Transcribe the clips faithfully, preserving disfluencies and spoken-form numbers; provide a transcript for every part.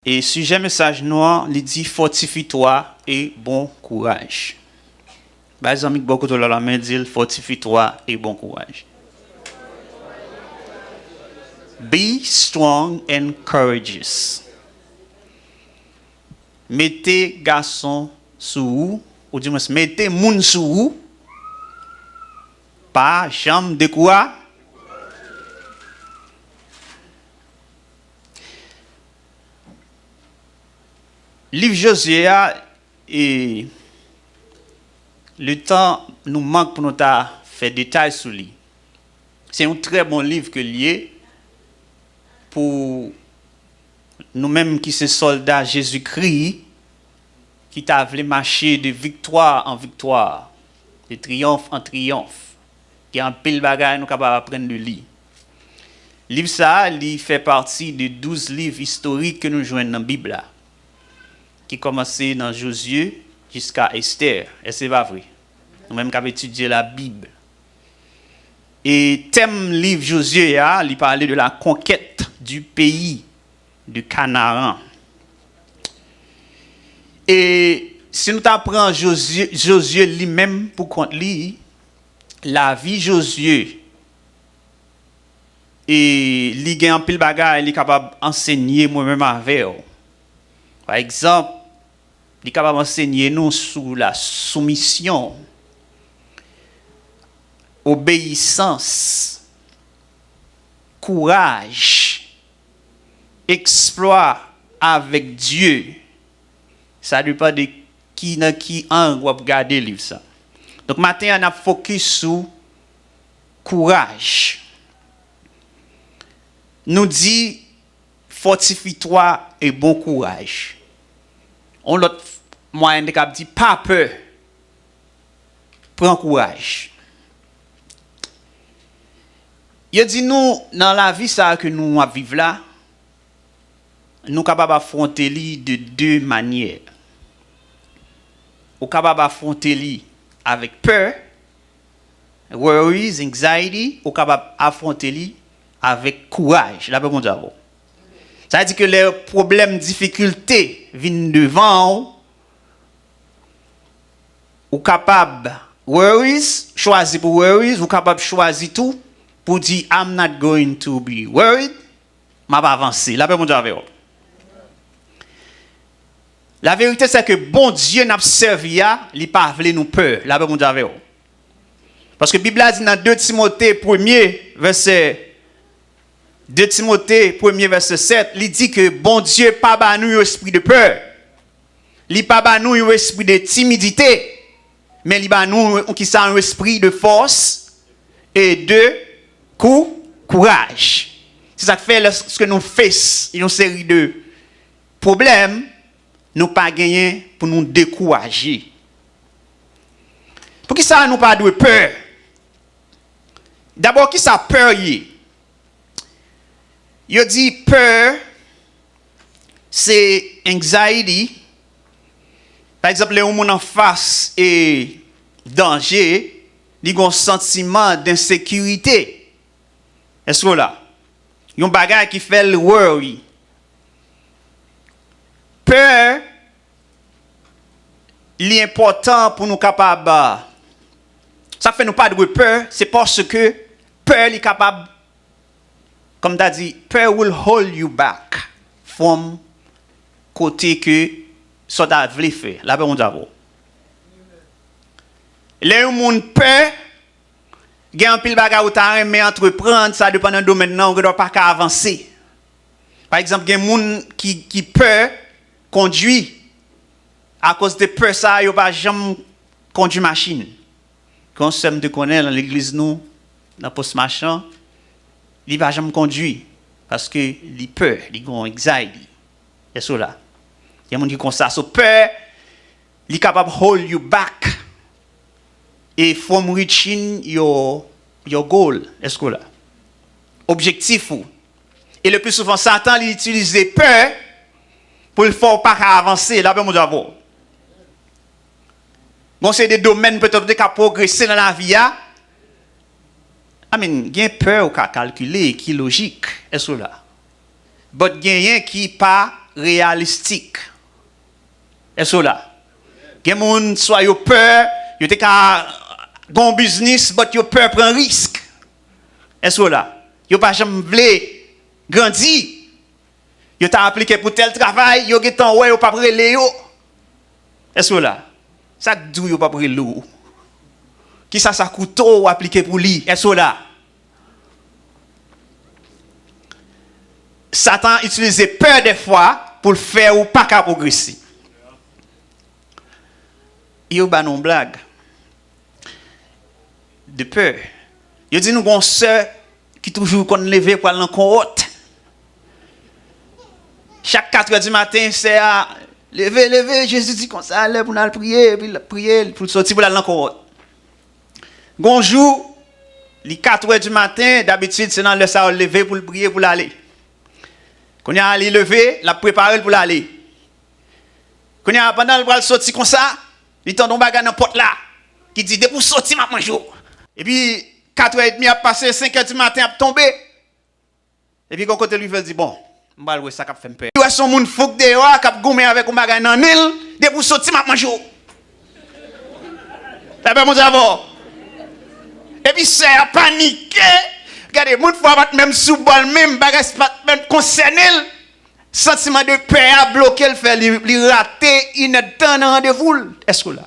E sijè mesaj nou an, li di, Fortifie-toi et bon courage. Bay zanmi k bò kote w la lanmen, di l, Fortifie-toi et bon courage. Be strong and courageous. Mete gason sou ou, ou di mwens, mete moun sou ou, pa janm dekoura-, Liv Jozye a, e, letan nou mank pou nou ta fè detay sou li. Se yon trè bon liv ke l ye pou nou menm ki se sòlda Jezikri, ki ta vle mache de viktwa an viktwa, de triyonf an triyonf. Gen anpil bagay nou kapab aprann de li. Liv sa a, li fè pati de douz liv istorik ke nou jwenn nan Bib la, ki kòmanse nan Jozye jiska Estè. Èske se pa vre? Nou menm k ap etidye Labib. E tèm liv Jozye a, li pale de la conquête du pays de Canaan. E si nou ta pran Jozye, Jozye li menm pou kont li, lavi Jozye, e li gen anpil bagay li kapab ansenye mwen menm avè w. Pa egzanp, li kapab ansenye nou sou la soumisyon, obeyisans, kouraj, eksplwa avèk Dye. Sa depann de ki, nan ki ang w ap gade liv sa. Donk, maten an, n ap fokis sou kouraj. Nou di, Fortifie-toi et bon courage. Yon lòt mwayen te kab di, pa pè, pran kouraj. Yo di nou, nan lavi sa a ke nou ap viv la, nou kapab afwonte li de de manyè. Ou kapab afwonte li avèk pè, worries, anxiety, ou kapab afwonte li avèk kouraj. Lapè Bondye avè w. Sa vle di ke lè pwoblèm, difikilte vin devan w, ou kapab worries, chwazi pou worries, ou kapab chwazi tou pou di, I'm not going to be worried, m ap avanse. Lapè Bondye avè w. Laverite, se ke Bondye n ap sèvi a, li pa vle nou pè. Lapè Bondye avè w. Paske Bib la di nan de Timote premye, vèsè, de Timote premye, vèsè sèt, li di ke Bondye pa ba nou yon espri de pè. Li pa ba nou yon espri de timidite, men li ba nou yon, kisa, yon espri de fòs e de kou, kouraj. Se sa k fè lèske nou face yon seri de pwoblèm, nou pa genyen pou nou dekouraje. Poukisa nou pa dwe pè? Dabò, kisa pè ye? Yo di pè se anxiety. Pa egzanp, lè yon moun anfas e danje, li gen yon santiman densekirite. Èske w la? Yon bagay ki fè l worry. Pè, li enpòtan pou nou kapab, sa k fè nou pa dwe pè, se paske pè, li kapab, kòm ta di, pè will hold you back from kote ke sa w ta vle fè. Lapè Bondye avè w. Lè yon moun pè, gen anpil bagay ou ta renmen antreprann, sa depann nan domèn nan, ou gendwa pa ka avanse. Pa egzanp, gen moun ki, ki pè kondui. Akoz de pè sa, yo pa janm kondui machin. Gen yon sè m te konnen nan legliz nou, nan Pòs Machan, li pa janm kondui, paske li pè, li gen yon anxiety. Èske w la? Gen moun ki konsa. So, pè, li kapab hold you back e from reaching your, your goal. Èske w la? Objektif ou. E le pli souvan, Satan, li itilize pè pou l fè w pa ka avanse. Lapè Bondye avè w. Bon, se de domèn petèt ou te ka pwogrese nan lavi a. I mean, gen pè ou ka kalkile, ki lojik. Èske w la? But genyen ki pa reyalistik. Èske w la? Gen moun, swa yo pè, yo te ka gen yon biznis, but yo pè pran risk. Èske w la? Yo pa janm vle grandi. Yo ta aplike pou tèl travay, yo gentan wè yo p ap rele yo. Èske w la? Sa k di w yo p ap rele w? Kisa sa koute w aplike pou li? Èske w la? Satan itilize pè dèfwa pou l fè w pa ka pwogrese. Yo ba nou yon blag de pè. Yo di nou gen yon sè ki toujou konn leve pou al nan kowòt. Chak katrè di maten, sè a leve, leve, Jezi di konsa, lè pou n al priye, epi l ap priye, pou l soti, pou l al nan kowòt. Gon jou, li katrè di maten, dabitid, se nan lè sa yo l leve pou l priye, pou l ale. Kounye a, li leve, l ap prepare l pou l ale. Kounye a, pandan l pral soti konsa, li tande yon bagay nan pòt la, ki di, "Depi w soti, m ap manje w." Epi, katrè edmi ap pase, senkè di maten ap tonbe. Epi, gon kote l rive, l di, "Bon, m pral wè sa k ap fè m pè." Li wè se yon moun fou k deyò a, k ap goumen avèk yon bagay nan nen l, "Depi w soti, m ap manje w." Lapè Bondye avè w. Epi, sè a panike. Gade, moun fou a pa t menm sou bò l menm, bagay sa pa t menm konsène l. Santiman de pè a bloke l, fè li, li rate inèdtan nan randevou l. Èske w la?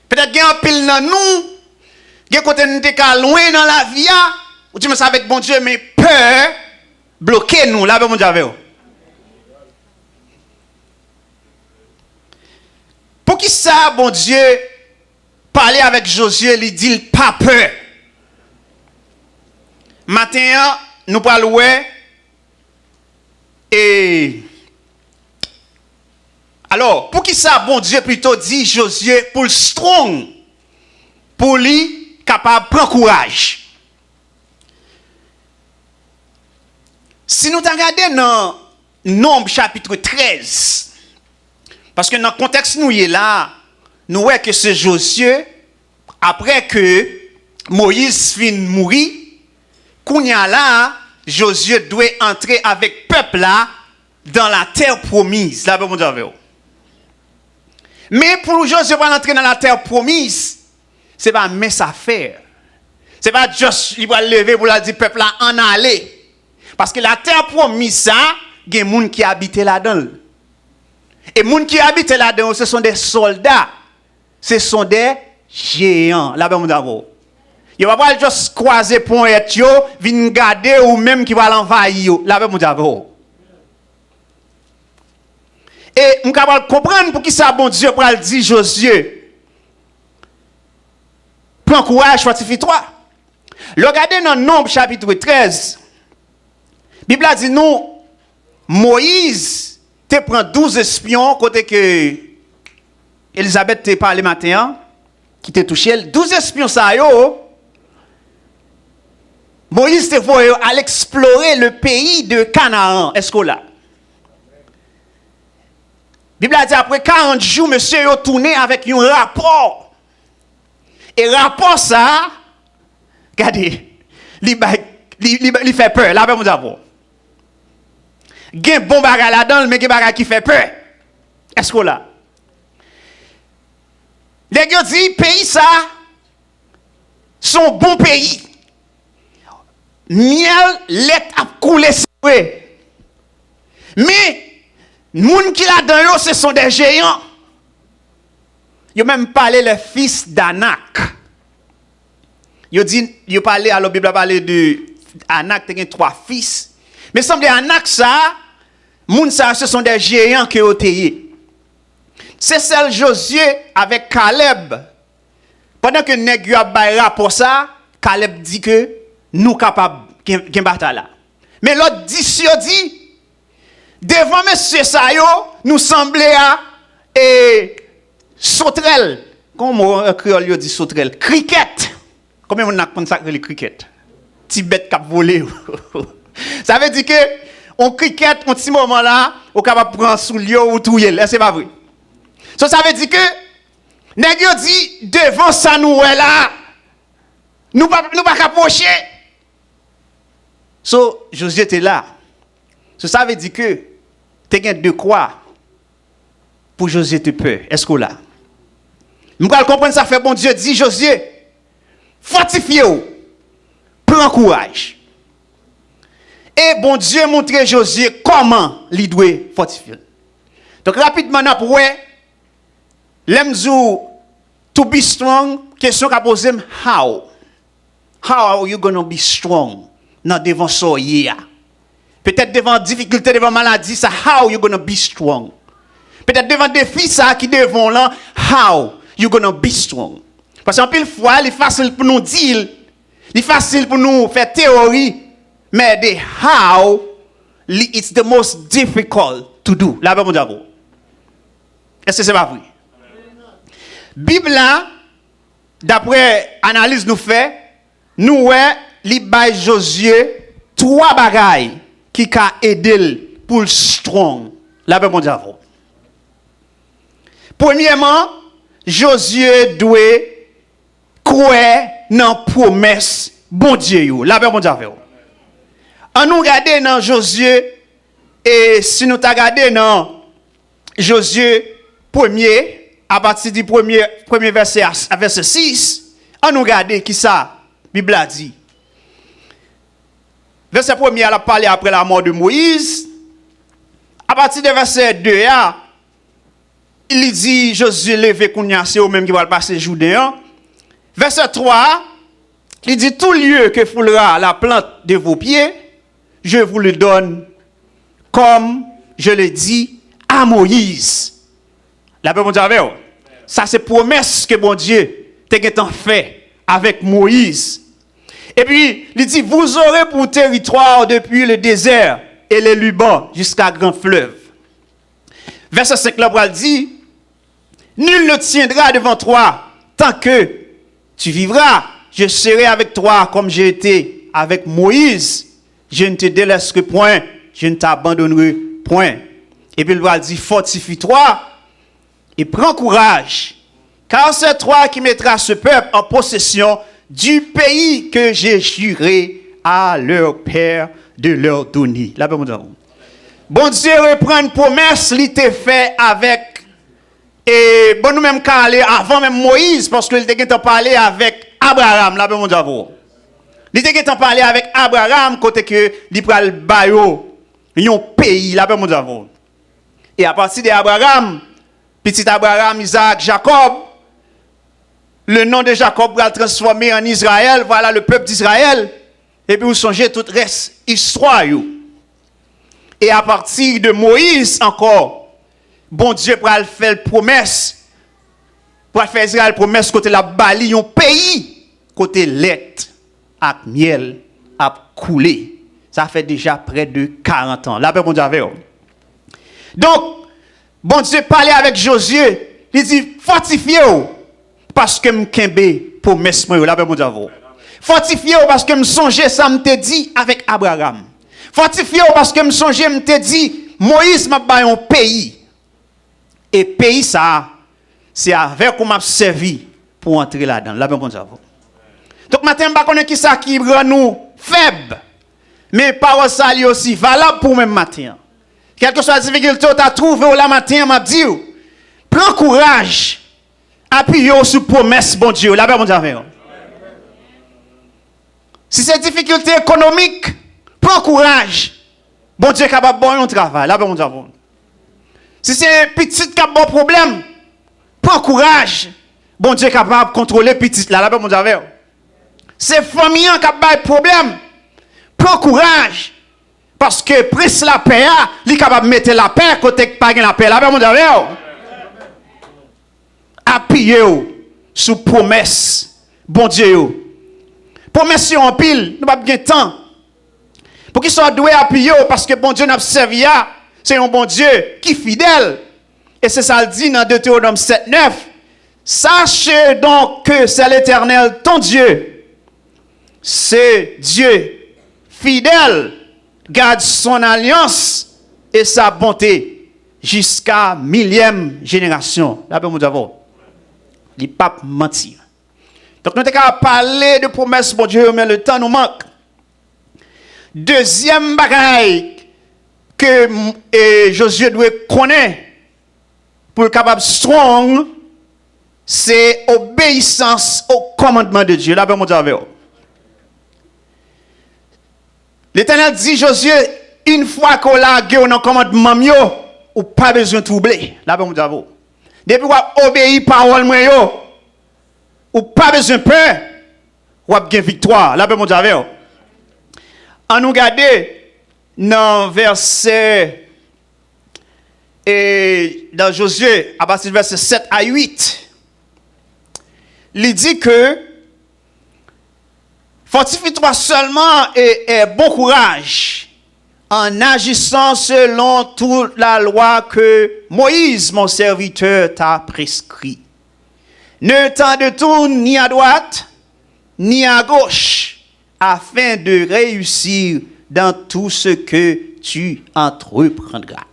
Petèt gen anpil nan nou, gen kote n te ka lwen nan lavi a, ou di, "Men sa avèk Bondye," men pè bloke nou. Lapè Bondye avè w. Poukisa Bondye pale avèk Jozye, li di l pa pè? Maten an, nou pral wè, e, alò, poukisa Bondye pito di Jozye pou l strong, pou li kapab pran kouraj? Si nou ta gade nan Nonb chapit trèz, paske nan kontèks nou ye la, nou wè ke se Jozye, apre ke Moyiz fin mouri, kounye a la, Jozye dwe antre avèk pèp la dans la terre promise. Lapè Bondye avè w. Men pou Jozye pral antre nan la terre promise, se pa mince affaire. Se pa just li pral leve pou l al di pèp la, "Ann ale." Paske la terre promise sa, gen moun ki abite ladan l. E moun ki abite ladan yo, ce sont des soldats. Ce sont des géants. Lapè Bondye avè w. Yo pa pral just kwaze ponyèt yo, vin gade ou menm ki pral anvayi yo. Lapè Bondye avè w. E m ka pral konprann poukisa Bondye pral di Jozye, "Pran kouraj, fòtifye twa." Lè w gade nan Nonb chapit trèz, Bib la di nou, Moyiz te pran douz espyon kote ke Elizabèt te pale maten an, ki te touche l. Douz espyon sa yo, Moyiz te voye yo al eksplore le peyi de Kanaan. Èske w la? Bib la di, apre karant jou, mesye yo tounen avèk yon rapò. E rapò sa a, gade, li bay, li, li, li fè pè. Lapè Bondye avè w. Gen bon bagay ladan l, men gen bagay ki fè pè. Èske w la? Nèg yo di, peyi sa a, se yon bon peyi. Myèl, lèt ap koule, se vre. Men, moun ki ladan yo, ce sont des géants. Yo menm pale les fils d'Anak. Yo di, yo pale, alò, Bib la pale de Anak, te gen twa fis. Men sanble Anak sa, moun sa, ce sont des géants ke yo te ye. Se sèl Jozye avèk Kalèb. Pandan ke nèg yo ap bay rapò sa, Kalèb di ke nou kapab gen, gen batay la. Men lòt dis yo di, devan mesye sa yo, nou sanble a, e, sotrèl. Kòman an kreyòl yo di sotrèl? Krikèt. Konbyen moun la konn sa k rele krikèt? Ti bèt k ap vole yo. Sa vle di ke yon krikèt, yon ti moman la, ou kapab pran soulye w, ou touye l. Èske pa vre? So, sa vle di ke nèg yo di, devan sa nou wè la, nou pa, nou pa ka pwoche. So, Jozye te la. So, sa vle di ke te gen dekwa pou Jozye te pè. Èske w la? M pral konprann sa fè Bondye di Jozye, fòtifye w, pran kouraj. E Bondye montre Jozye kòman li dwe fòtifye l. Donk, rapidman, n ap wè, lè m di w to be strong, kesyon ka poze m, how? How are you gonna be strong nan devan sa w ye a? Petèt devan difikilte, devan maladi sa, how you gonna be strong? Petèt devan defi sa ki devan w lan, how you gonna be strong? Paske anpil fwa, li fasil pou nou di l, li fasil pou nou fè teyori, men the how, li, it's the most difficult to do. Lapè Bondye avè w. Èske se pa vre? Bib la, daprè analiz nou fè, nou wè li bay Jozye twa bagay ki ka ede l pou l strong. Lapè Bondye avè w. Premyèman, Jozye dwe kwè nan pwomès Bondye yo. Lapè Bondye avè w. An nou gade nan Jozye, e si nou ta gade nan Jozye premye, apati di premye, premye vèsè a, a vèsè sis, an nou gade kisa Bib la di. Vèsè premye a, l ap pale apre lamò de Moyiz. Apati de vèsè de a, li di Jozye, leve kounye a, se ou menm ki pral pase Jouden an. Vèsè twa a, li di, tout lieu que foulera la plante de vos pieds, je vous le donne comme je l'ai dit à Moïse. Lapè Bondye avè w. Sa se pwomès ke Bondye te gentan fè avèk Moyiz. Epi, li di, vous aurez pour territoire depuis le désert et le Liban jusqu'à grand fleuve. Vèsè senk la pral di, nul ne tiendra devant toi tant que tu vivras. Je serai avec toi comme j'ai été avec Moïse. Je ne te délaisserai point, je ne t'abandonnerai point. Epi l pral di, fortifie-toi et prends courage, car c'est toi qui mettras ce peuple en possession du pays que j'ai juré à leur père de leur donner. Lapè Bondye avè w. Bondye reprann pwomès li te fè avèk, e bon, nou menm ka ale avan menm Moyiz, paske li te gentan pale avèk Abraram. Lapè Bondye avè w. Li te gentan pale avèk Abraram kote ke li pral ba yo yon peyi. Lapè Bondye avè w. E apati de Abraram, pitit Abraram, Izaak, Jakòb, le nom de Jacob pral transfòme an Izrayèl, voilà le peuple d'Israël. Epi ou sonje tout rès istwa yo. E apati de Moyiz ankò, Bondye pral fè l pwomès, pral fè Izrayèl pwomès kote l ap ba li yon peyi kote lèt ak myèl ap koule. Sa fè deja prè de karant an. Lapè Bondye avè w. Donk, Bondye pale avèk Jozye, li di, fòtifye w, paske m kenbe pwomès mwen yo. Lapè Bondye avè w. Fòtifye w, paske m sonje sa m te di avèk Abraram. Fòtifye w, paske m sonje m te di, Moyiz, m ap ba yon peyi. E peyi sa a, se avèk ou m ap sèvi pou antre ladan l. Lapè Bondye avè w. Donk, maten an, m pa konnen kisa ki rann ou fèb, men pawòl sa a, li osi valab pou ou menm maten an. Kèlkeswa difikilte ou ta twouve w la maten an, m ap di w, pran kouraj, apiye w sou pwomès Bondye yo. Lapè Bondye avè w. Si se difikilte ekonomik, pran kouraj. Bondye kapab ba w yon travay. Lapè Bondye avè w. Si se pitit k ap ba w pwoblèm, pran kouraj. Bondye kapab kontwole pitit la. Lapè Bondye avè w. Se fanmi an k ap bay pwoblèm, pran kouraj. Paske prens lapè a, li kapab mete lapè kote k pa gen lapè. Lapè Bondye avè w. Apiye w sou pwomès Bondye yo. Pwomès yo anpil, nou p ap gen tan. Poukisa w dwe apiye w? Paske Bondye n ap sèvi a, se yon Bondye ki fidèl. E se sa l di nan Detewonòm sèt nèf, sache donc que c'est l'Éternel ton Dieu. Ce Dieu fidèle garde son alliance et sa bonté jusqu'à millième génération. Lapè Bondye avè w. Li p ap manti. Donk, nou te ka pale de pwomès Bondye yo, men letan nou mank. Dezyèm bagay, ke, e, Jozye dwe konnen pou l kapab strong, se obeyisans o kòmandman de Dye. Lapè Bondye avè w. Letènèl di Jozye, yon fwa ke w lage w nan kòmandman m yo, ou pa bezwen twouble. Lapè Bondye avè w. Depi w ap obeyi pawòl mwen yo, ou pa bezwen pè, w ap gen viktwa. Lapè Bondye avè w. An nou gade nan vèsè, e, nan Jozye, apati de vèsè sèt a uit, li di ke fortifie-toi seulement et aie bon courage en agissant selon toute la loi que Moïse, mon serviteur, t'a prescrit. Ne t'en détourne ni à droite, ni à gauche, afin de réussir dans tout ce que tu entreprendras.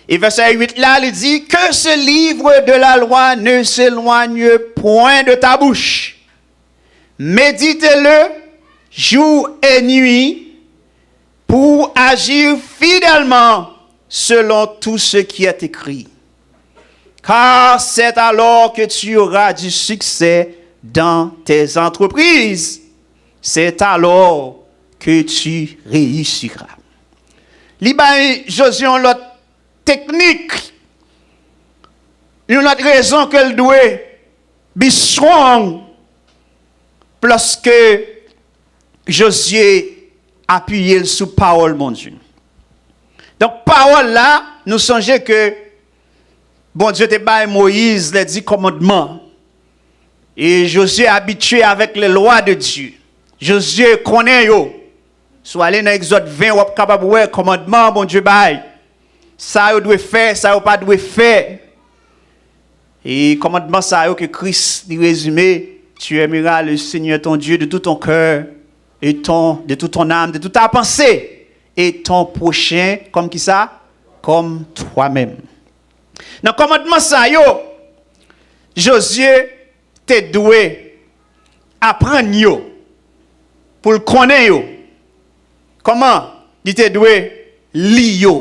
E vèsè uit la, li di, que ce livre de la loi ne s'éloigne point de ta bouche. Médite-le jour et nuit pour agir fidèlement selon tout ce qui est écrit. Car c'est alors que tu auras du succès dans tes entreprises. C'est alors que tu réussiras. Li bay Jozye yon lòt teknik, yon lòt rezon ke l dwe be strong, paske Jozye apiye l sou pawòl Bondye. Donk, pawòl la, nou sonje ke Bondye te bay Moyiz lè di kòmandman. E Jozye abitye avèk les lois de Dieu. Jozye konnen yo. Si w ale nan Egzòd ven, w ap kapab wè kòmandman Bondye bay. Sa yo dwe fè, sa yo pa dwe fè. E kòmandman sa yo ke Kris li rezime, tu aimeras le Seigneur ton Dieu de tout ton cœur, et ton, de toute ton âme, de toute ta pensée, et ton prochain comme qui ça? Comme toi-même. Nan kòmandman sa yo, Jozye te dwe aprann yo, pou l konnen yo. Kòman? Li te dwe li yo.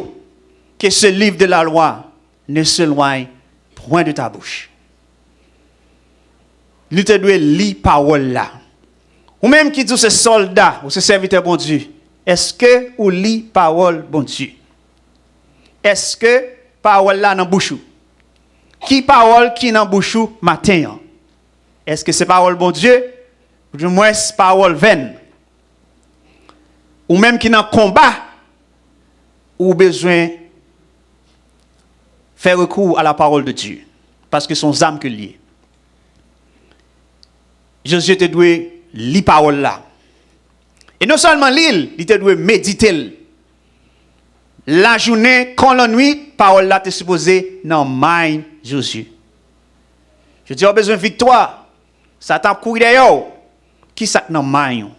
Que ce livre de la loi ne s'éloigne point de ta bouche. Li te dwe li pawòl la. Ou menm ki di w se sòlda, ou se sèvitè Bondye, èske ou li pawòl Bondye? Èske pawòl la nan bouch ou? Ki pawòl ki nan bouch ou maten an? Èske se pawòl Bondye? Oudimwens pawòl vèn? Ou menm ki nan konba, ou bezwen fè rekou a la pawòl de Dye, paske se yon zam ke l ye. Jozye te dwe li pawòl la. E non sèlman li l, li te dwe medite l. Lajounen kon lannwit, pawòl la te sipoze nan mind Jozye. Jodi a, w bezwen viktwa. Satan ap kouri dèyè w. Ki sa k nan mind ou?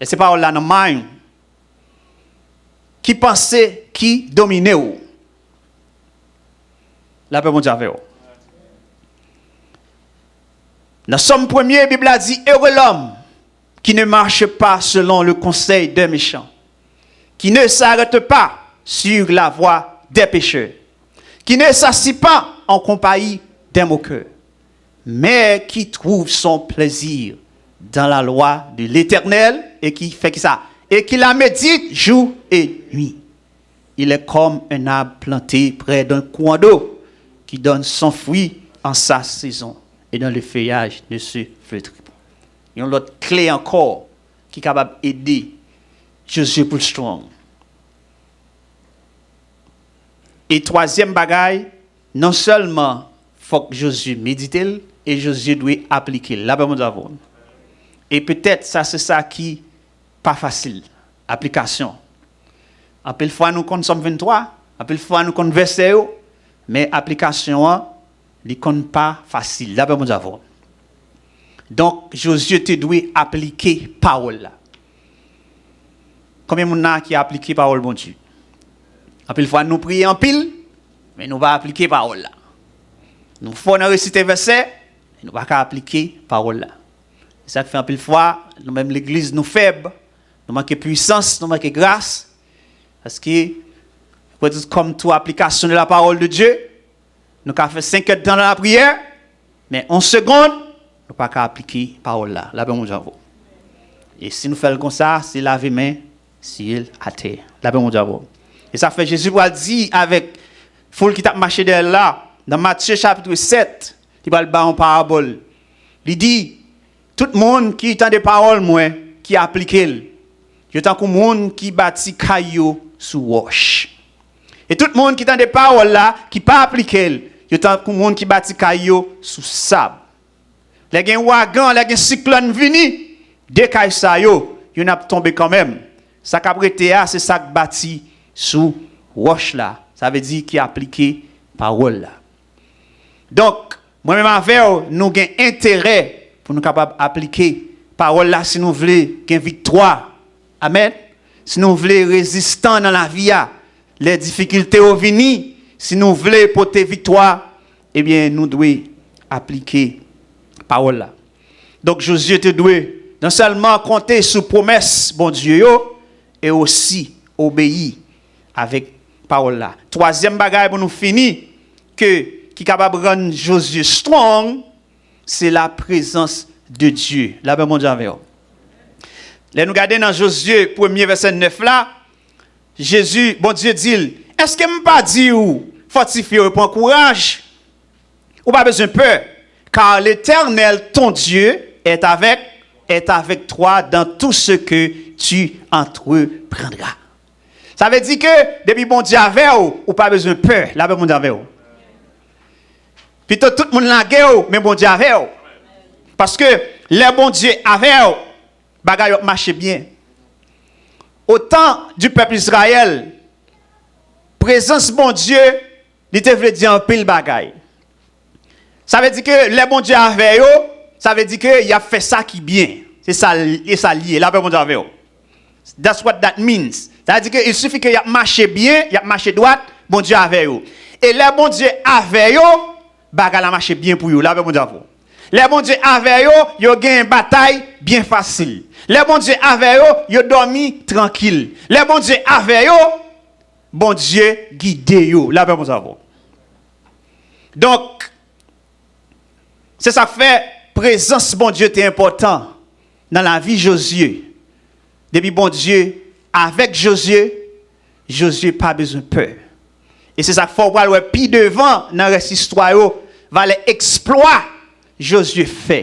Èske pawòl la nan mind ou? Ki panse ki domine w? Lapè Bondye avè w. Nan Sòm premye, Bib la di, heureux l'homme qui ne marche pas selon le conseil des méchants, qui ne s'arrête pas sur la voie des pécheurs, qui ne s'assit pas en compagnie des moqueurs, mais qui trouve son plaisir dans la loi de l'Éternel et qui fait qui ça? Et qui la médite jour et nuit. Il est comme un arbre planté près d'un courant d'eau qui donne son fruit en sa saison et dont le feuillage ne se flétrit point. Yon lòt kle ankò ki kapab ede Jozye pou l strong. E twazyèm bagay, non sèlman fòk Jozye medite l, e Jozye dwe aplike l. Lapè Bondye avè w. E petèt sa se sa ki pa fasil. Aplikasyon. Anpil fwa nou konn Sòm venntwa, anpil fwa nou konn vèsè yo, men aplikasyon an, li konn pa fasil. Lapè Bondye avè w. Donk, Jozye te dwe aplike pawòl la. Konbyen moun la ki aplike pawòl Bondye? Anpil fwa, nou priye anpil, men nou pa aplike pawòl la. Nou fò nan resite vèsè, men nou pa ka aplike pawòl la. Se sa k fè anpil fwa, nou menm legliz, nou fèb, nou manke pwisans, nou manke gras, paske But it's come to application de la parole de Dieu. Nou ka fè senk èdtan nan lapriyè, men yon segonn, nou pa ka aplike pawòl la. Lapè Bondye avè w. E si nou fè l konsa, se lave men, siye l atè. Lapè Bondye avè w. E sa fè Jezi pral di avèk foul ki t ap mache dèyè l la, nan Matye chapit sèt, li pral ba yon parabòl. Li di, tout moun ki tande pawòl mwen, ki aplike l, yo tankou moun ki bati kay yo sou wòch. E tout moun ki tande pawòl la, ki pa aplike l, yo tankou moun ki bati kay yo sou sab. Lè gen ouragan, lè gen siklòn vini, de kay sa yo, youn ap tonbe kanmenm. Sa k ap rete a, se sa k bati sou wòch la. Sa vle di ki aplike pawòl la. Donk, mwen menm avè w, nou gen enterè pou nou kapab aplike pawòl la si nou vle gen viktwa. Amèn. Si nou vle rezistan nan lavi a, lè difikilte yo vini, si nou vle pote viktwa, ebyen, nou dwe aplike pawòl la. Donk, Jozye te dwe non sèlman konte sou pwomès Bondye yo, e osi obeyi avèk pawòl la. Twazyèm bagay pou nou fini, ke, ki kapab rann Jozye strong, se la prezans de Dye. Lapè Bondye avè w. Lè nou gade nan Jozye premye vèsè nèf la, Jezi, Bondye di l, èske m pa di w, fòtifye w e pran kouraj? Ou pa bezwen pè, car l'Éternel, ton Dieu, est avec, est avec toi dans tout ce que tu entreprendras. Sa vle di ke depi Bondye avè w, ou pa bezwen pè, lapè Bondye avè w. Pito tout moun lage w, men Bondye avè w. Paske lè Bondye avè w, bagay yo ap mache byen. Au temps du peuple Israël, prezans Bondye, li te vle di anpil bagay. Sa vle di ke lè Bondye avè yo, sa vle di ke y ap fè sa ki byen. Se sa, e sa l ye, lapè Bondye avè yo. That's what that means. Sa vle di ke il suffit ke y ap mache byen, y ap mache dwat, Bondye avè yo. E lè Bondye avè yo, bagay la mache byen pou yo, lapè Bondye avè w. Lè Bondye avè yo, yo gen batay byen fasil. Lè Bondye avè yo, yo dòmi trankil. Lè Bondye avè yo, Bondye gide yo, lapè Bondye avè w. Donk, se sa k fè prezans Bondye te enpòtan nan lavi Jozye. Depi Bondye avèk Jozye, Jozye pa bezwen pè. E se sa k fè w pral wè pi devan nan rès istwa yo, valè eksplwa Jozye fè.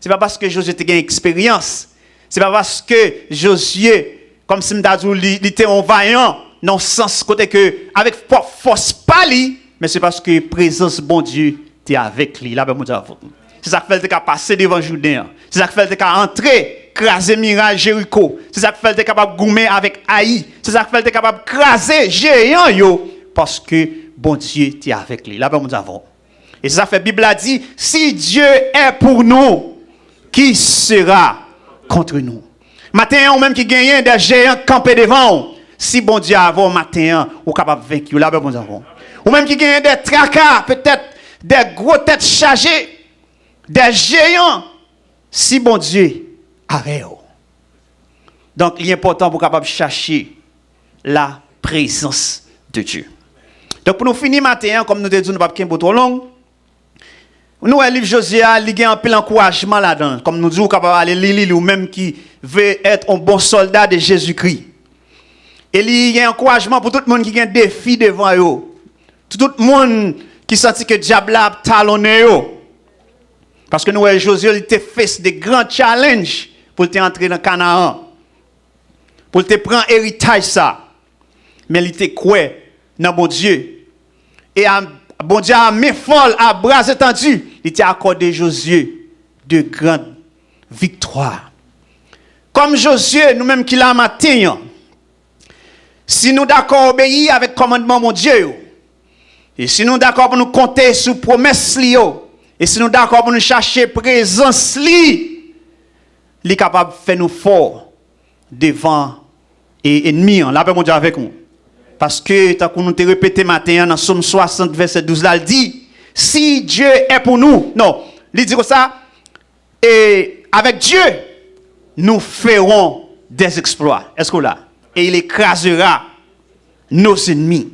Se pa paske Jozye te gen eksperyans. Se pa paske Jozye, kòmsi m ta di w, li, li te yon vayan, nan yon sans kote ke, avèk pwòp fòs pa li, men se paske prezans Bondye te avèk li. Lapè Bondye avè w. Se sa k fè l te ka pase devan Jouden an. Se sa k fè l te ka antre, kraze miray Jeriko. Se sa k fè l te kapab goumen avèk Ayi. Se sa k fè l te kapab kraze jeyan yo, paske Bondye te avèk li. Lapè Bondye avè w. E se sa k fè Bib la di, si Dieu est pour nous, qui sera contre nous? Maten an, ou menm ki genyen de jeyan k kanpe devan w, si Bondye avè w maten an, ou kapab venk yo. Lapè Bondye avè w. Ou menm ki genyen de traka, petèt de gwo tèt chaje, de jeyan, si Bondye avè w. Donk, li enpòtan pou w kapab chache la prezans de Dye. Donk, pou nou fini maten an, kòm nou te di w, nou p ap kenbe w twò long. Nou wè liv Jozye a, li gen anpil ankourajman ladan l. Kòm nou di, ou kapab ale li, li, li, ou menm ki vle èt yon bon sòlda de Jezikri. E li gen ankourajman pou tout moun ki gen defi devan yo. Tout, tout moun ki santi ke dyab la ap talonnen yo. Paske nou wè Jozye, li te face de gran challenge pou l te antre nan Kanaan. Pou l te pran eritaj sa. Men li te kwè nan Bondye. E a, Bondye a men fò l, a bras etandi, li te akòde Jozye de gran viktwa. Kòm Jozye, nou menm ki la maten an, si nou dakò obeyi avèk kòmandman Bondye yo, e si nou dakò pou nou konte sou pwomès li yo, e si nou dakò pou nou chache prezans li, li kapab fè nou fò devan e, ènmi an. Lapè Bondye avèk nou. Paske, tankou nou te repete maten an nan Sòm swasant, vèsè douz la, l di, si Dye è pou nou, non, li di konsa, e avèk Dye, nou ferons des exploits. Èske w la? E il écrasera nos ennemis.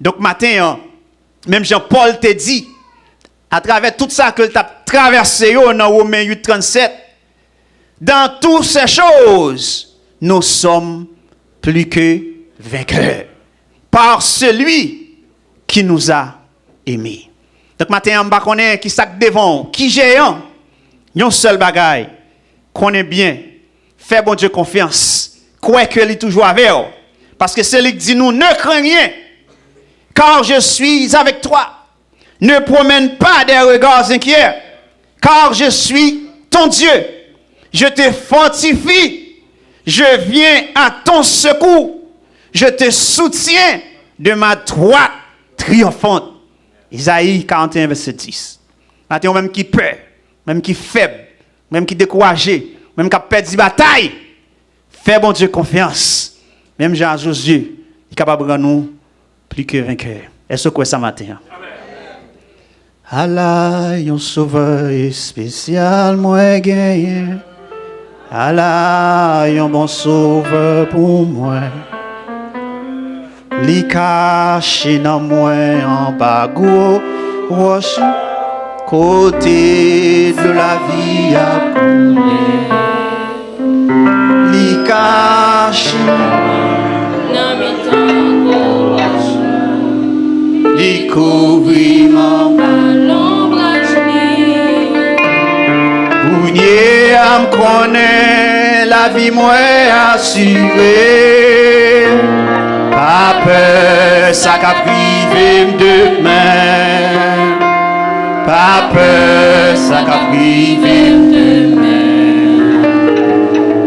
Donk, maten an, menm jan Pòl te di, atravè tout sa ke l t ap travèse yo nan Women uit trannsèt, dans toutes ces choses, nous sommes plus que vainqueurs par celui qui nous a aimés. Donk, maten an, m pa konnen ki sa k devan w, ki jeyan. Yon sèl bagay, konnen byen, fè Bondye konfyans, kwè ke li toujou avè w. Paske se li k di nou, ne crains rien, car je suis avec toi. Ne promène pas des regards inquiets, car je suis ton Dieu. Je te fortifie, je viens à ton secours, je te soutiens de ma droite triomphante. Ezayi karant e en, vèsè dis. Maten, ou menm ki pè, ou menm ki fèb, ou menm ki dekouraje, ou menm k ap pèdi batay, fè Bondye konfyans. Menm jan a Jozye, li kapab rann ou pli ke venkè. Èske w kwè sa maten an? Ala yon sovè espesyal mwen genyen. Ala yon bon sovè pou mwen. Li kache nan mwen anba gwo wòch, kote dlo lavi ap koule. Li kache nan mitan gwo wòch. Li kouvri m anba lonbraj li. Kounye a m konnen lavi mwen asire. Pa pè sa k ap rive m demen. Pa pè sa k ap rive m demen.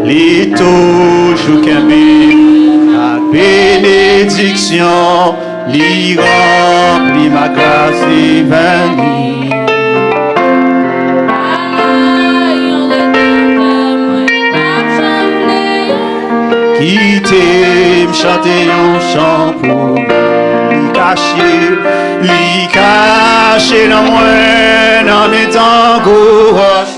Li toujou kenbe m ak benediksyon. Li ranpli m ak gras divin li. Ala yon redanmtè mwen p ap janm bliye. Kite m chante yon chan pou li. Li kache, li kache nan mwen, nan mitan gwo wòch.